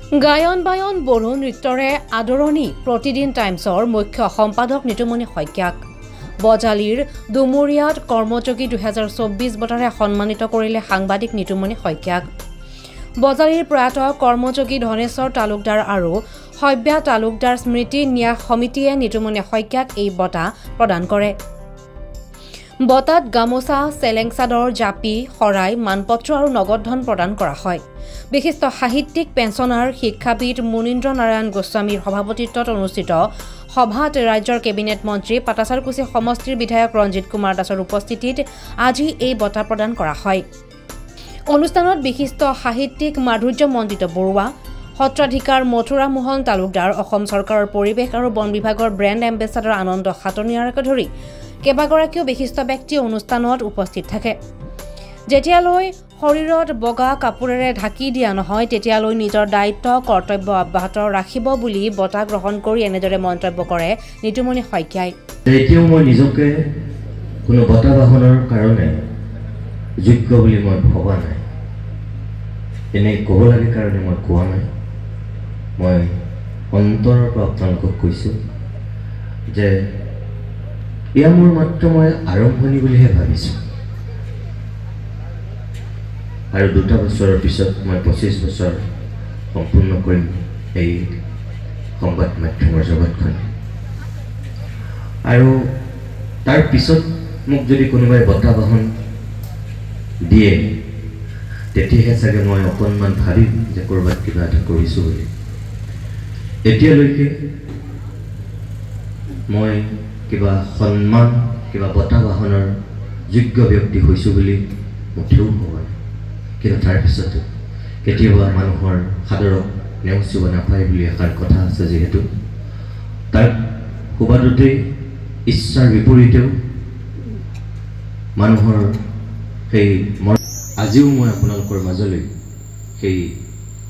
গায়ন বায়ন বড়ো নৃত্যৰে আদৰণি প্ৰতিদিন টাইমছৰ মুখ্য সম্পাদক নিতুমণি শইকীয়াক। বজালীৰ ডুমুৰীয়াত কৰ্মযোগী 2024 বঁটাৰে সন্মানিত কৰিলে সাংবাদিক নিতুমণি শইকীয়াক। বজালীৰ প্ৰয়াত কৰ্মযোগী ধনেশ্বৰ তালুকদাৰ আৰু সব্যা তালুকদাৰ স্মৃতি ন্যাস সমিতিয়ে নিতুমণি শইকীয়াক এই বঁটা প্ৰদান কৰে। বঁটাত গামোচা, চেলেং চাদৰ, জাপি, শৰাই, মানপত্ৰ আৰু নগদ ধন প্ৰদান কৰা হয়। বিশিষ্ট সাহিত্যিক, পেঞ্চনাৰ, শিক্ষাবিদ মুনীন্দ্ৰ নাৰায়ণ গোস্বামীৰ সভাপতিত্বত অনুষ্ঠিত সভাত ৰাজ্যৰ কেবিনেট মন্ত্ৰী পাটাছাৰকুছি সমষ্টিৰ বিধায়ক ৰঞ্জিত কুমাৰ দাসৰ উপস্থিতিত আজি এই বঁটা প্ৰদান কৰা হয়। অনুষ্ঠানত বিশিষ্ট সাহিত্যিক মাধুৰ্য মণ্ডিত বৰুৱা, সত্ৰাধিকাৰ মথুৰা মোহন তালুকদাৰ, অসম চৰকাৰৰ পৰিৱেশ আৰু বন বিভাগৰ ব্ৰেণ্ড এম্বেচাডৰ আনন্দ খাটনিয়াৰকে ধৰি কেইবাগৰাকীও বিশিষ্ট ব্যক্তি অনুষ্ঠানত উপস্থিত থাকে। যেতিয়ালৈ শৰীৰত বগা কাপোৰেৰে ঢাকি দিয়া নহয় তেতিয়ালৈ নিজৰ দায়িত্ব কৰ্তব্য অব্যাহত ৰাখিব বুলি বঁটা গ্ৰহণ কৰি এনেদৰে মন্তব্য কৰে নিতুমণি শইকীয়াই। এতিয়াও মই নিজকে কোনো বঁটা বাহনৰ কাৰণে যোগ্য বুলি মই ভবা নাই, এনেই ক'ব লাগে কাৰণে মই কোৱা নাই। মই অন্তৰৰ পৰা আপোনালোকক কৈছোঁ যে এয়া মোৰ মাত্ৰ মই আৰম্ভণি বুলিহে ভাবিছোঁ। আৰু 2 বছৰৰ পিছত মই 25 বছৰ সম্পূৰ্ণ কৰিম এই সংবাদ মাধ্যমৰ জগতখন। আৰু তাৰ পিছত মোক যদি কোনোবাই বঁটা বাহন দিয়ে তেতিয়াহে চাগে মই অকণমান ভাবিম যে ক'ৰবাত কিবা এটা কৰিছোঁ বুলি। এতিয়ালৈকে মই কিবা সন্মান, কিবা বঁটা বাহনৰ যোগ্য ব্যক্তি হৈছোঁ বুলি মুঠেও ভবা নাই। কিন্তু তাৰপিছতো কেতিয়াবা মানুহৰ সাদৰক নেওচিব নাপায় বুলি এষাৰ কথা আছে, যিহেতু তাৰ সুবাদতেই ইচ্ছাৰ বিপৰীতেও মানুহৰ সেই আজিও মই আপোনালোকৰ মাজলৈ সেই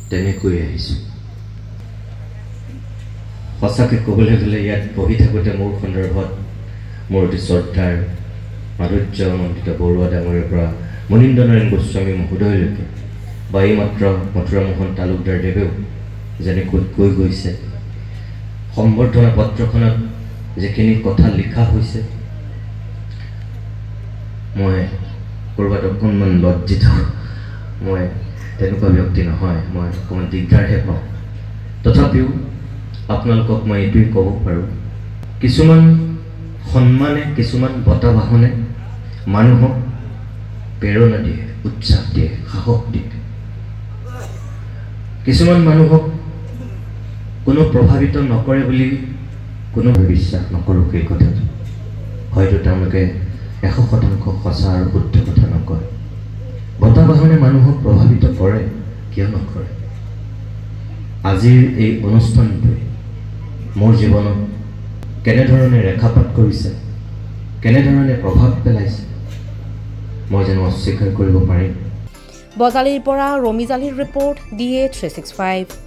তেনেকৈয়ে আহিছোঁ। সঁচাকৈ ক'বলৈ গ'লে ইয়াত বহি থাকোঁতে মোৰ সন্দৰ্ভত মোৰ অতি শ্ৰদ্ধাৰ মাধুৰ্য মণ্ডিত বৰুৱা ডাঙৰীয়াৰ পৰা মুনীন্দ্ৰ নাৰায়ণ গোস্বামী মহোদয়লৈকে বা এইমাত্ৰ মথুৰা মোহন তালুকদাৰ দেৱেও যেনেকৈ কৈ গৈছে, সম্বৰ্ধনা পত্ৰখনত যিখিনি কথা লিখা হৈছে মই ক'ৰবাত অকণমান লজ্জিত। মই তেনেকুৱা ব্যক্তি নহয়, মই অকণমান দিগদাৰহে পাওঁ। তথাপিও আপোনালোকক মই এইটোৱে ক'ব পাৰোঁ, কিছুমান সন্মানে, কিছুমান বঁটা বাহনে মানুহক প্ৰেৰণা দিয়ে, উৎসাহ দিয়ে, সাহস দিয়ে। কিছুমান মানুহক কোনো প্ৰভাৱিত নকৰে বুলি কোনো বিশ্বাস নকৰোঁ সেই কথাটো। হয়তো তেওঁলোকে 100% সঁচা আৰু শুদ্ধ কথা নকয়। বঁটা বাহনে মানুহক প্ৰভাৱিত কৰে, কিয় নকৰে? আজিৰ এই অনুষ্ঠানটোৱে মোৰ জীৱনত কেনেধৰণে ৰেখাপাত কৰিছে, কেনেধৰণে প্ৰভাৱ পেলাইছে, মই যেন অস্বীকাৰ কৰিব পাৰিম। বজালীৰ পৰা ৰমিজ আলীৰ ৰিপৰ্ট, DA 365।